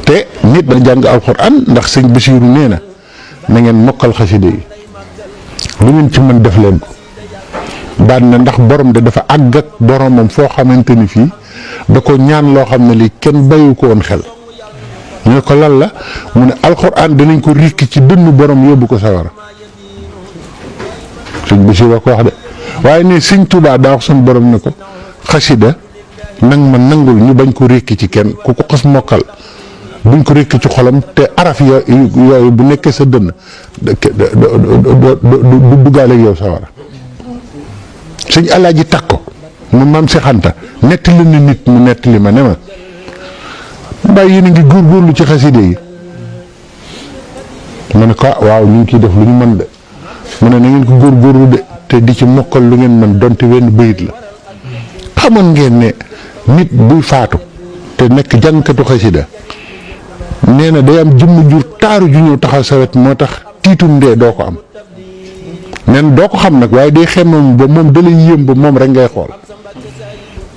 te nit da jàng alxuraan ndax sëñ Basiiru nee na na ngeen mokkal xasida yi lu ngeen ci mën def leen ko daan na ndax borom de dafa àgg ak boromam foo xamante ni fii da ko ñaan loo xam ne lii kenn bàyyi ko woon xel ñu ne ko lan la mu ne alxuraan danañ ko rikki ci dënnu borom yóbbu ko sawara sëñ Basiiru ko wax de waaye ne sëñ Tuubaa daa wax suñu borom ne ko xasida nang ma nangul ñu bañ ko rékki ci kenn ku ko xas mokkal buñ ko rékki ci xolam te araf yooyu bu nekkee sa dënn du duggaale yow sawara sëñ Alaaji Takko mu maam si xanta nettali na nit mu nettali ma ne ma mbay yéen a ngi góorgóorlu ci xaside yi ma ne ko waaw ñu ngi ciy def lu ñu mën de mu ne na ngeen ko góorgóorlu de te di ci mokkal lu ngeen mën donte wenn bayit la xamoon ngeen ne nit buy faatu te nekk jànkatu xasida nee na day am jëmm jur taaru ju ñëw taxaw sa wet moo tax tiitum ndee doo ko am nen doo ko xam nag waaye day xemam ba moom da lay yéem ba moom rek ngay xool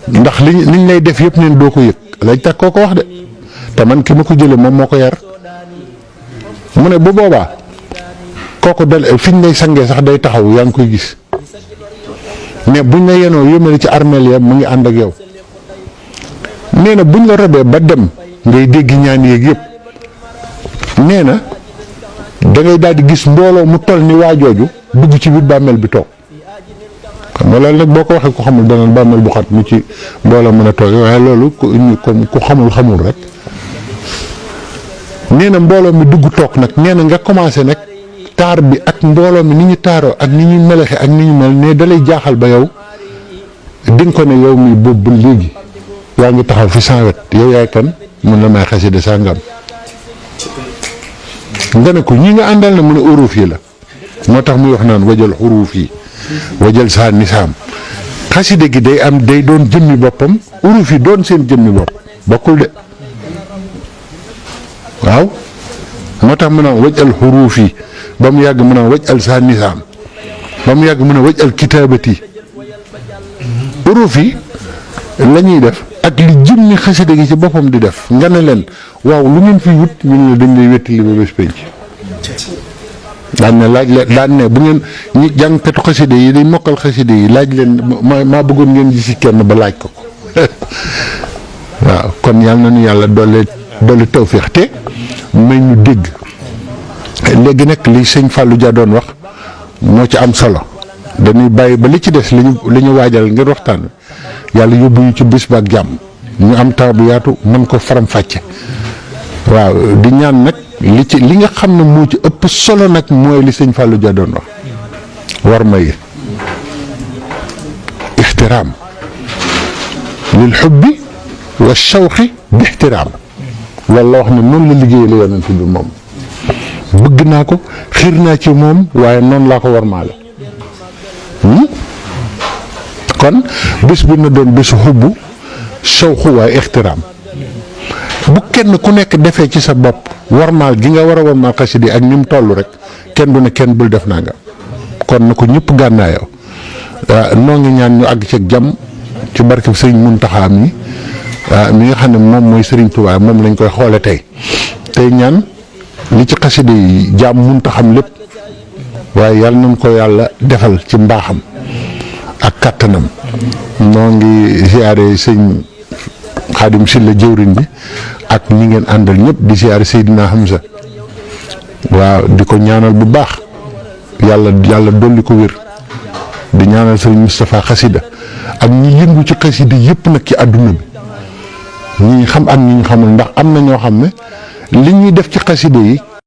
ndax liñ lay def yëpp neen doo ko yëg lañ tax koo ko wax de te man ki ma ko jële moom moo ko yar mu ne bu boobaa kooku dal fiñ lay sangee sax day taxaw yaa ngi koy gis mais buñ la yenoo yëmale ci armeel ya mu ngi ànd ak yow nee na buñ la robee ba dem ngay dégg ñaan yeeg yëpp nee na da ngay daal di gis mbooloo mu toll ni waajooju dugg ci biir bàmmeel bi toog xam nga loolu nag boo ko waxee ku xamul danaan bàmmeel bu xat mu ci mbooloo mën a toog waaye loolu ku xamul rek nee na mbooloo mi dugg toog nag nee na nga commencé nag taar bi ak mbooloo mi ni ñu taaroo ak ni ñu melexe ak ni ñu mel ne dalay jaaxal ba yow di nga ko ne yow mi boobu ba léegi yaa ngi taxaw fi sans wet yow yaay kan mun na may xasida sàngam nga ne ko ñi nga àndal na mu ne uruuf yi la moo tax muy wax naan wajal xuruuf yi wajal saa nisaam xasida gi day doon jëmmi boppam uruuf yi doon seen jëmmi bopp bokkul de waaw moo tax mu naan wajal xuruuf yi ba mu yàgg mu naan wajal saa nisaam ba mu yàgg mu ne wajal kitaabati uruuf yi la ñuy def ak li jëmmi xasida gi ci boppam di def nga ne leen waaw lu ngeen fi wut ñu ne dañ lay wettali ba bés penc daan ne laaj leen daan ne bu ngeen ñi jàngkatu xasida yi day mokkal xasida yi laaj leen maa bëggoon ngeen gis ci kenn ba laaj ko waaw kon yàlla na nu yàlla dolli tawféex te may ñu dégg léegi nag li sëñ Fallou Dia doon wax moo ci am solo dañuy bàyyi ba li ci des li ñu waajal ngir waxtaan yàlla yóbbu ñu ci bés ba ak jàmm ñu am temps bu yaatu mën ko faram-fàcce waaw di ñaan nag li nga xam ne moo ci ëpp solo nag mooy li sëñ Fallou Dia doon wax war may ixtiraam lil xubbi wa shawqi bi ixtiraam loolu la wax ne noonu la liggéey la yonent bi moom bëgg naa ko xiir naa ci moom waaye noonu laa ko war maale kon bés bi na doon bésu xubbu shawqu waaye ixtiraam bu kenn ku nekk defee ci sa bopp warmaal gi nga war a warmaal xasida ak ni mu toll rek kenn du ne kenn bul def naa nga kon na ko ñëpp gànnaayoo noo ngi ñaan ñu àgg ceeg jàmm ci barkeb sëriñ Muntaxa mi nga xam ne moom mooy sëriñ Tuubaa moom lañ koy xoole tey ñaan li ci xasida yi jàmm munta xam lépp waaye yàlla nañ ko yàlla defal ci mbaaxam ak kàttanam noo ngi ziare sëñ Xaadim Silla jëwriñ bi ak ñi ngeen àndal ñëpp di ziare Seydina Hamza waaw di ko ñaanal bu baax yàlla dolli ko wér di ñaanal sëriñ Moustapha xasida ak ñi yëngu ci xasida yëpp nag ci àdduna bi ñi xam ak ñi ñu xamul ndax am na ñoo xam ne li ñuy def ci xasida yi